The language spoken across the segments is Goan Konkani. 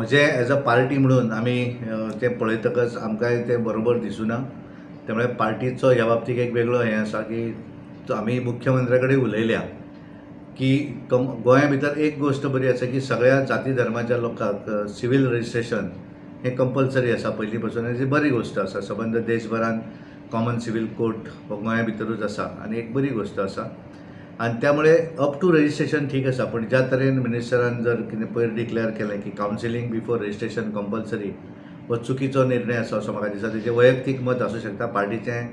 म्हजें एज अ पार्टी म्हणून आमी तें पळयतकच आमकांय तें बरोबर दिसूना. त्यामुळे पार्टीचो ह्या बाबतीक एक वेगळो हें आसा की आमी मुख्यमंत्र्या कडेन उलयल्या की गोंया भितर एक गोश्ट बरी आसा की सगळ्या जाती धर्माच्या लोकांक सिवील रजिस्ट्रेशन हें कंपल्सरी आसा पयलीं पासून, आनी ती बरी गोश्ट आसा. सबंद देशभरान कॉमन सिवील कोड हो गोंया भितरूच आसा आनी एक बरी गोश्ट आसा. आनी त्यामुळे अप टू रजिस्ट्रेशन ठीक आसा, पूण ज्या तरेन मिनिस्टरान जर कितें पयर डिक्लेअर केलें की कावन्सिलींग बिफोर रजिस्ट्रेशन कंपल्सरी, हो चुकीचो निर्णय आसा असो म्हाका दिसता. तेजें वैयक्तीक मत आसूं शकता, पार्टीचें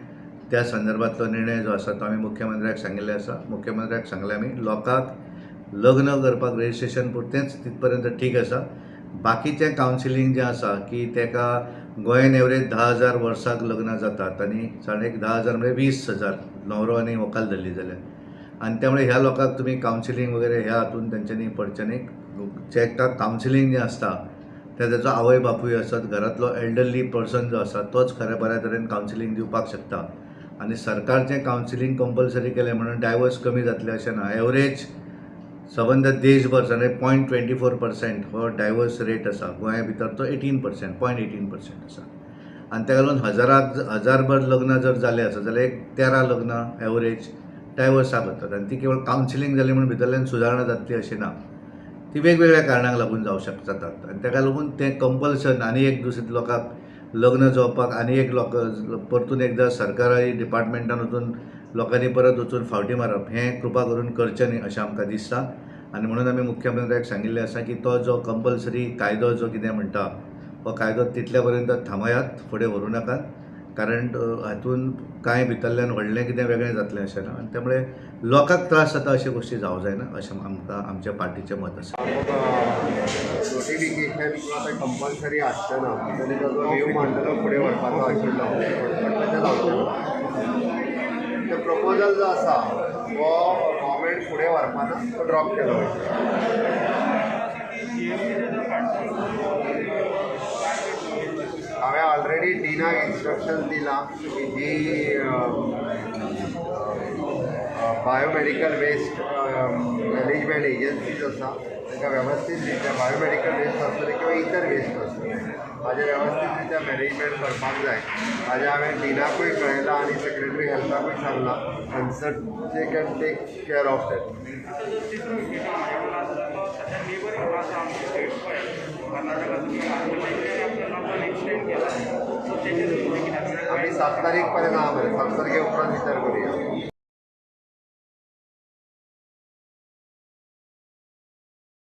त्या संदर्भांतलो निर्णय जो आसा तो आमी मुख्यमंत्र्याक सांगिल्लें आसा. मुख्यमंत्र्याक सांगलें आमी लोकांक लग्न करपाक रजिस्ट्रेशन पुरतेंच तितपर्यंत ठीक आसा, बाकीचें कावन्सिलींग जें आसा की तेका गोंयान एवरेज 10,000 वर्साक लग्नां जातात आनी साडे 10,000 म्हणजे 20,000 न्हवरो आनी व्हंकल धरली जाल्यार, आनी त्यामुळे ह्या लोकांक तुमी कावन्सिलींग वगैरे ह्या हातून तेंच्यांनी पडचें न्ही. जेका कावन्सिलींग जें आसता ते तेजो आवय बापूय आसत, घरांतलो एल्डरली पर्सन जो आसा तोच खरें बऱ्या तरेन कावन्सिलींग दिवपाक शकता. आनी सरकारचें कावन्सिलींग कंपल्सरी केलें म्हणून डायवर्स कमी जातले अशें ना. एवरेज सबंद देशभर जाणें 0.24% हो डायवर्स रेट आसा, गोंया भितर तो 18%, 0.18% आसा. आनी ताका लागून हजारभर लग्नां जर जालीं आसत जाल्यार एक 13 लग्नां एवरेज डायवर्साक वतात, आनी ती केवळ कावन्सिलींग जाली म्हूण भितरल्यान सुदारणा जातली अशें ना, ती वेगवेगळ्या कारणांक लागून जावं शक जातात. आनी ताका लागून तें कंपल्सन आनी एक दुसरे लोकांक लग्न जावपाक आनी एक लोक परतून एकदां सरकारी डिपार्टमेंटान वचून लोकांनी परत वचून फावटी मारप हें कृपा करून करचें न्ही अशें आमकां दिसता. आनी म्हणून आमी मुख्यमंत्र्याक सांगिल्लें आसा की तो जो कंपल्सरी कायदो जो कितें म्हणटा हो कायदो तितल्या पर्यंत थांबयात, फुडें व्हरूं नाकात, कारण हातून कांय भितरल्यान व्हडलें कितें वेगळें जातलें अशें ना, आनी त्यामुळे लोकांक त्रास जाता अश्यो गोश्टी जावं जायना अशें आमकां आमच्या पार्टीचें मत आसा. नोटिफिकेशन किंवा ते कंपल्सरी आसतना तरी ताजो वेव मांडलो फुडें व्हरपाचो आशिल्लो, बट तशें जावचें ना. ते प्रपोजल जो आसा हो गव्हर्मेंट फुडें व्हरपाना, तो ड्रॉप केलो वयता. हांवें ऑलरेडी डिनाक इन्स्ट्रक्शन दिलां की जी बायोमेडिकल वेस्ट मॅनेजमेंट एजन्सीज आसा तांकां वेवस्थीत रित्या बायोमेडिकल वेस्ट आसतलें किंवा इतर वेस्ट आसतलें हाजें वेवस्थीत रित्या मॅनेजमेंट करपाक जाय. हाजें हांवें डिनाकूय कळयलां आनी सेक्रेटरी हेल्थाकूय सांगलां, concern they can take care of that. आता जो तिसरो विशय म्हाज्या कडेन आसा तो सद्या नेबरींग आसा आमचे स्टेट्स पळय कर्नाटका, तुमी तेंच्यांनी आपलें लॉकडावन एक्सटेंड केला, सो तेजेर तुमचें कितें आसा? आमी 7 तारीख पर्यंत आहा मरे, 7 तारखे उपरांत विचार करुया.